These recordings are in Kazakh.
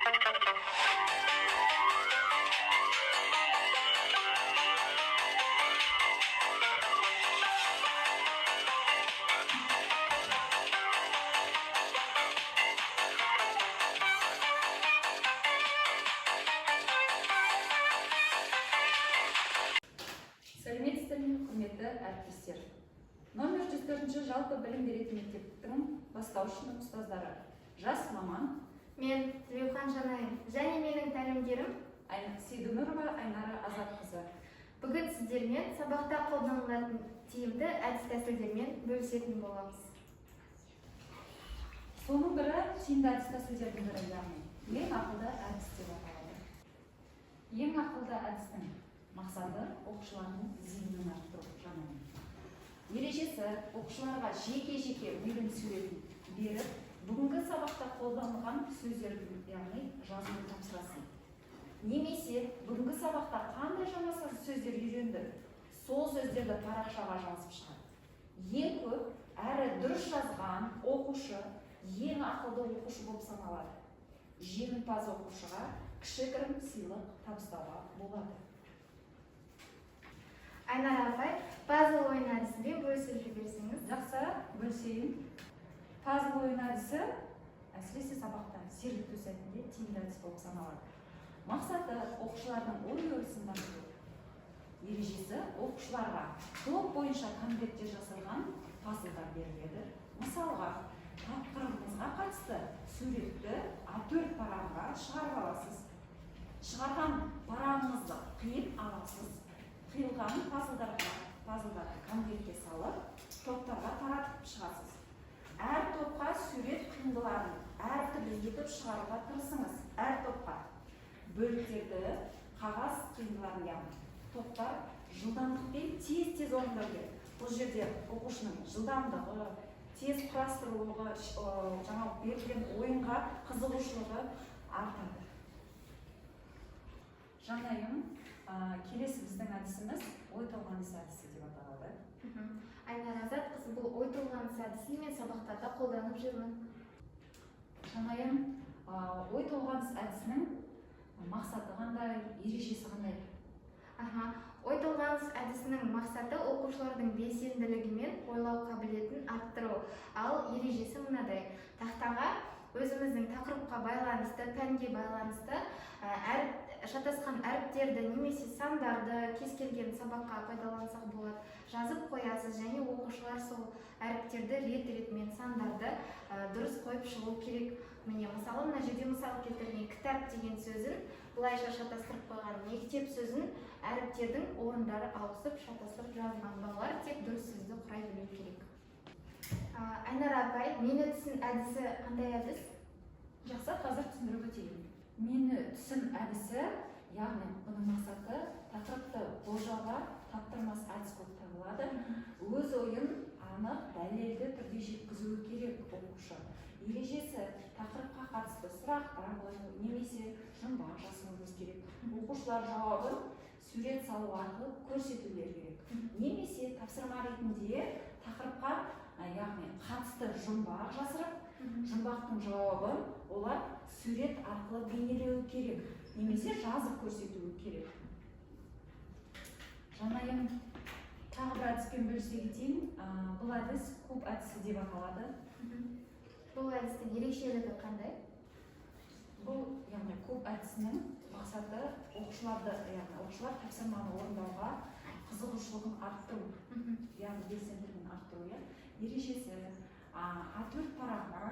Сәлеметсіздер ме, құрметті әріптестер! Номер 104 жалпы білім беретін мектептің бастауыш сынып ұстаздары, жас маман Мен Тілеухан Жанайым және менің тәлімгерім Сейдімірова Айнара Азатқызы. Бүгін сіздермен сабақта қолданылатын тиімді әдіс-тәсілдермен бөлісетін боламыз. Соның бірі, тиімді әдіс тәсілдердің бірі, яғни ең ақылды әдіс деп аталады. Ең ақылды әдістің мақсаты — оқушылардың зейінін арттыру. Жанайым, ережесі: оқушыларға жеке жеке мидың суретін беріп, бүгінгі сабақта қолданылған сөздердің, яғни жазуын тапсырасың немесе бүгінгі сабақта қандай жаңа сөздер үйренді, сол сөздерді парақшаға жазып шығады. Ең көп әрі дұрыс жазған оқушы ең ақылды оқушы болып саналады. Жеңімпаз оқушыға кішігірім сыйлық табыстауға болады. Айнара апай, пазл ойын әдісімен бөлісіп жіберсеңіз. Жақсы, бөлісейін. Пазл ойын әдісі әсіресе сабақта сергіту сәтінде тиімді әдіс болып саналады. Мақсаты — оқушылардың ой өрісін дамыту. Ережесі: оқушыларға топ бойынша конвертте жасалған пазлдар беріледі. Мысалға, тақырыбыңызға қатысты суретті А4 парағына шығарып аласыз. Шығарған парағыңызды қиып аласыз. Қиылған пазлдарды конвертке салып, топтарға таратып шығасыз. Әр топқа сурет қиындыларын әртүрлі етіп шығаруға тырысыңыз. Әр топқа бөліктерді, қағаз қиындыларын, яғни топтар жылдамдықпен тез тез орындау керек. Бұл жерде оқушының жылдамдығы, тез құрастырулығы, жаңағы берілген ойынға қызығушылығы артады. Жанайым, келесі біздің әдісіміз ой толғаныс әдісі деп аталады. Айнара Азатқызы, бұл ой толғаныс әдісін мен сабақтарда қолданып жүрмін. Жанайым, ой толғаныс әдісінің мақсаты қандай, ережесі қандай? Аха, ой толғаныс әдісінің мақсаты — оқушылардың белсенділігі мен ойлау қабілетін арттыру. Ал ережесі мынадай: тақтаға өзіміздің тақырыпқа байланысты, пәнге байланысты әріп, шатасқан әріптерді немесе сандарды, кез келген сабаққа пайдалансақ болады, жазып қоясыз және оқушылар сол әріптерді рет ретімен, сандарды дұрыс қойып шығу керек. Міне, мысалы, мына жерде мысал келтірген: кітап деген сөзін былайша шатастырып қойған, мектеп сөзін әріптердің орындары ауысып, шатастырып жазған. Балалар тек дұрыс сөзді құрай білу керек. Айнара апай, мені түсін әдісі қандай әдіс? Жақсы, қазір түсіндіріп өтейін. Мені түсін әдісі, яғни бұның мақсаты тақырыпты болжауға таптырмас әдіс болып табылады. Өз ойын анық, дәлелді түрде жеткізуі керек оқушы. Ережесі: тақырыпқа қатысты сұрақтар қою немесе жұмбақ жасауымыз керек. Оқушылар жауабын сурет салу арқылы көрсетулері керек немесе тапсырма ретінде тақырыпқа яғни қатысты жұмбақ жасырып, жұмбақтың жауабын олар сурет арқылы бейнелеуі керек немесе жазып көрсетуі керек. Жанайым, тағы бір әдіспен бөлісе кетейін. Бұл әдіс куб әдісі деп аталады. Бұл әдістің ерекшелігі қандай? Бұл, яғни куб әдісінің мақсаты оқушыларды, яғни оқушылар тапсырманы орындауға қызығушылығын арттыру, яғни белсенділігін арттыру, иә. Ережесі: А4 парағына,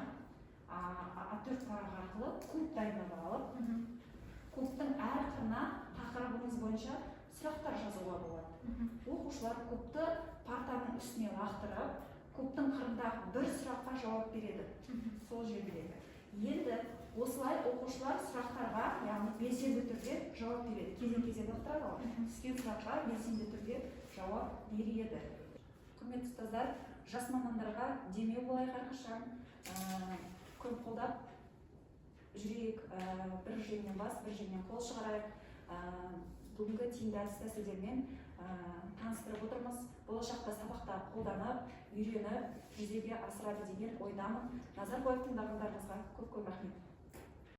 А4 парақ арқылы куб дайындап алып, кубтың әр қырына тақырыбыңыз бойынша сұрақтар жазуға болады. Оқушылар кубты партаның үстіне лақтырып, кубтың қырындағы бір сұраққа жауап береді сол жердегі. Енді осылай оқушылар сұрақтарға, яғни белсенді түрде жауап береді. Кезең кезең лақтырады ғой, түскен сұраққа белсенді түрде жауап береді. Құрметті ұстаздар, жас мамандарға демеу болайық әрқашан, көп қолдап жүрейік, бір жеңнен бас, бір жеңнен қол шығарайық. Бүгінгі тиімді әдіс тәсілдермен таныстырып отырмыз. Болашақта сабақта қолданып, үйреніп, жүзеге асырады деген ойдамын. Назар қойып тыңдағандарыңызға көп көп рахмет.